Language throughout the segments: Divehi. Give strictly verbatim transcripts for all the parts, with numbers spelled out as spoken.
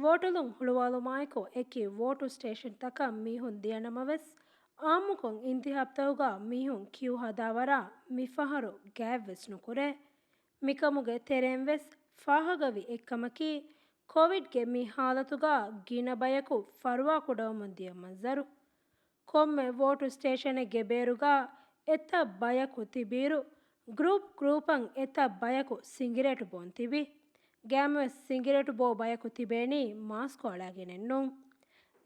ވޯޓުލުން ހުޅުވާލުމާއެކު އެކި ވޯޓު ސްޓޭޝަންތަކަށް މީހުން ދިޔަނަމަވެސް، އާއްމުކޮށް އިންތިހާބްތަކުގަ މީހުން ކިޔޫ ހަދާވަރާ މިފަހަރު ގާތްވެސް ނުކުރޭ. މިކަމުގެ ތެރެއިން ވެސް ފާހަގަވި އެއްކަމަކީ، ކޮވިޑްގެ މި ހާލަތުގަ ގިނަ ބަޔަކު ފަރުވާކުޑަވަމުން ދިޔަ މަންޒަރު. ކޮންމެ ވޯޓު ސްޓޭޝަނެއްގެ ބޭރުގަ އެތައް ބަޔަކު ތިބިއިރު، ގްރޫޕް ގްރޫޕަށް އެތައް ބަޔަކު ސިނގިރޭޓު ބޯން ތިބި. ގައިމުވެސް ސިނގިރޭޓު ބޯ ބަޔަކު ތިބޭނީ މާސްކު އަޅާގެނެއްނޫން.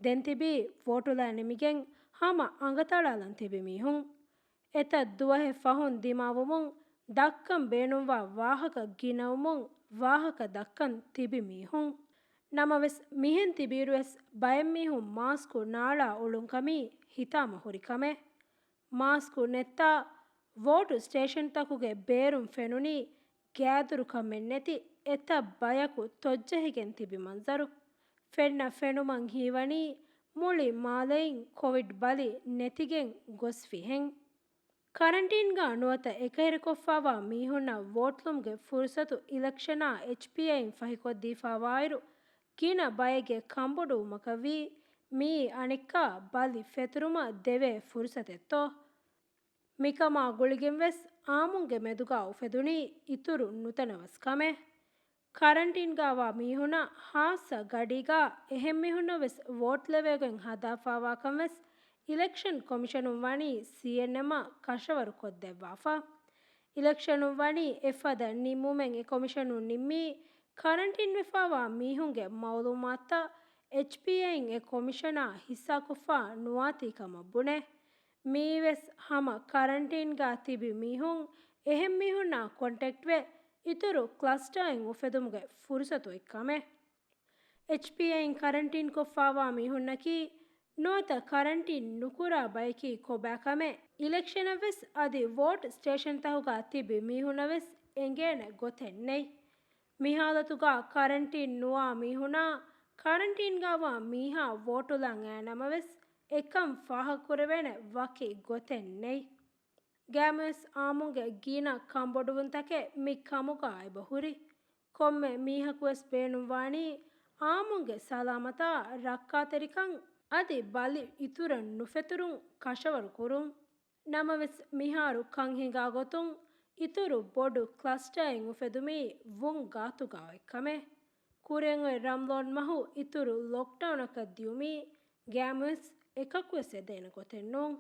ދެން ތިބީ ވޯޓުލާ ނިމިގެން ހަމަ އަނގަތަޅާލަން ތިބި މީހުން. އެތައް ދުވަހެއް ފަހުން ދިމާވުމުން ދައްކަން ބޭނުންވާ ވާހަކަ ގިނަވުމުން ވާހަކަ ދައްކަން ތިބި މީހުން. ނަމަވެސް، މިހެން ތިބިއިރުވެސް ބައެއް މީހުން މާސްކު ނާޅާ އުޅުން ކަމީ ހިތާމަ ހުރި ކަމެއް. މާސްކު ނެއްތާ ވޯޓު ސްޓޭޝަންތަކުގެ ބޭރުން ފެނުނީ ގާތްދުރުކަމެއް ނެތި އެތައް ބަޔަކު ތޮއްޖެހިގެން ތިބި މަންޒަރު. ފެންނަ ފެނުމަށް ހީވަނީ މުޅި މާލެއިން ކޮވިޑް ބަލި ނެތިގެން ގޮސްފިހެން. ކަރަންޓީންގަ ނުވަތަ އެކަހެރިކޮށްފައިވާ މީހުންނަށް ވޯޓްލުމުގެ ފުރުސަތު އިލެކްޝަނާ އެޗްޕީއައިން ފަހިކޮށްދީފައިވާއިރު، ގިނަ ބައެއްގެ ކަނބޮޑުވުމަކަށްވީ، މިއީ އަނެއްކާ ބަލި ފެތުރުމަށް ދެވޭ ފުރުސަތެއްތޯ؟ މިކަމާ ގުޅިގެންވެސް އާއްމުންގެ މެދުގަ އުފެދުނީ އިތުރު ނުތަނަވަސް ކަމެއް. ކަރަންޓީންގައިވާ މީހުނަށް ހާއްސަ ގަޑީގަ އެހެން މީހުންނަށް ވެސް ވޯޓް ލެވޭގޮތް ހަދާފައިވާކަން ވެސް އިލެކްޝަން ކޮމިޝަނުން ވަނީ ސީއެންއެމަށް ކަށަވަރު ކޮށްދެއްވާފަ. އިލެކްޝަނުން ވަނީ އެފަދަ ނިންމުމެއް އެ ކޮމިޝަނުން ނިންމީ، ކަރަންޓީން ވެފައިވާ މީހުންގެ މައުލޫމާތުތައް އެޗްޕީއައިން އެ ކޮމިޝަނާ ހިއްސާކޮށްފަ ނުވާތީ ކަމަށް ބުނެ. މިއީވެސް ހަމަ ކަރަންޓީންގަ ތިބި މީހުން އެހެން މީހުންނާ ކޮންޓެކްޓްވެ، އިތުރު ކްލަސްޓާއެއް އުފެދުމުގެ ފުރުސަތު އޮތް ކަމެއް. އެޗްޕީއައިން ކަރަންޓީން ކޮށްފައިވާ މީހުންނަކީ، ނުވަތަ ކަރަންޓީން ނުކުރާ ބަޔަކީ ކޮބާ ކަމެއް އިލެކްޝަނަށް ވެސް އަދި ވޯޓް ސްޓޭޝަންތަކުގަ ތިބި މީހުންނަށް ވެސް އެނގޭނެ ގޮތެއް ނެތް. މި ހާލަތުގަ ކަރަންޓީން ނުވާ މީހުނާ ކަރަންޓީންގައިވާ މީހާ ވޯޓުލަން އައި ނަމަވެސް، އެކަން ފާހަގަކުރެވޭނެ ވަކި ގޮތެއް ނެތް. ގައިމުވެސް އާއްމުންގެ ގިނަ ކަނބޮޑުވުންތަކެއް މި ކަމުގަ އެބަހުރި. ކޮންމެ މީހަކުވެސް ބޭނުންވާނީ އާއްމުންގެ ސަލާމަތާ ރައްކާތެރިކަން އަދި ބަލި އިތުރަށް ނުފެތުރުން ކަށަވަރު ކުރުން. ނަމަވެސް، މިހާރު ކަން ހިނގާ ގޮތުން އިތުރު ބޮޑު ކްލަސްޓާއެއް އުފެދުމީ ވުން ގާތުގަ އޮތް ކަމެއް. ކުރިއަށް އޮތް ރަމްޟާން މަހު އިތުރު ލޮކްޑައުނަކަށް ދިޔުމީ ގައިމުވެސް އެކަކުވެސް އެދޭނެ ގޮތެއް ނޫން.